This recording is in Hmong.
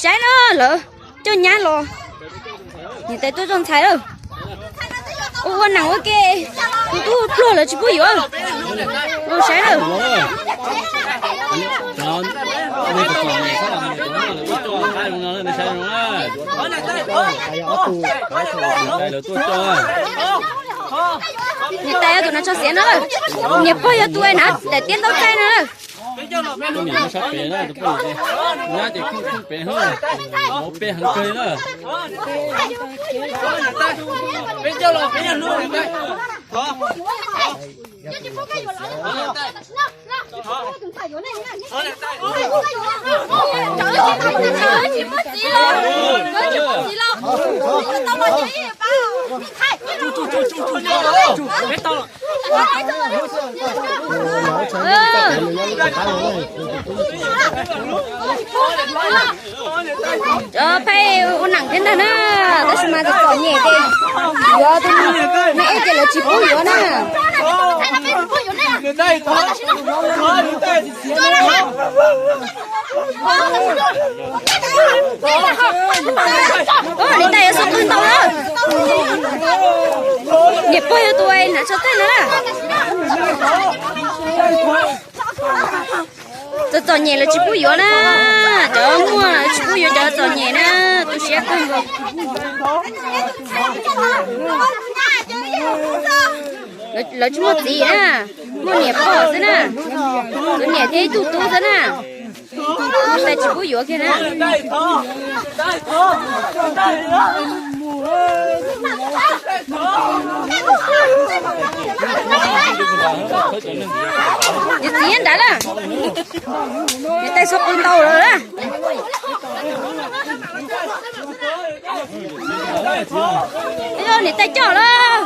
Saib na, lawv coj nyab los, niam tais tuaj coj ntxhais lawm. Ua ua neeg ua ke, tus tub pluag lawv tsis pub yuav. Los saib na. Niam tais yog tus hnav tsho xiav no, niam pog yog tus hnav daim tiab ntaub txaij no. Tus niam no sab pem na, tus poj niam, nyab ces kooj kooj pem na, vauv pem heev kawg li na. Cov pheej ua neeg thiab ntag na, tab sis mas txom txom nyem ces yuav tus me ej ces lawv tsis pub yuav na. Niam tais yuav xub qw ntau lawm. Niam pog yog tus hnav tsho txaij na. Txom txom nyem lawv tsis pub yuav na, cov muaj tsis pub yuav cov txom nyem na, tu siab kawg nkaus. Lawv tsis muaj txiv na, muaj niam pog xwb na, tus niam thiab ib tug tub xwb na, niam tais tsis pub yuav kiag na. Yus txiv nyob nrad lawm, niam tais xub qw ntau lawm. Niam tais coj lawm.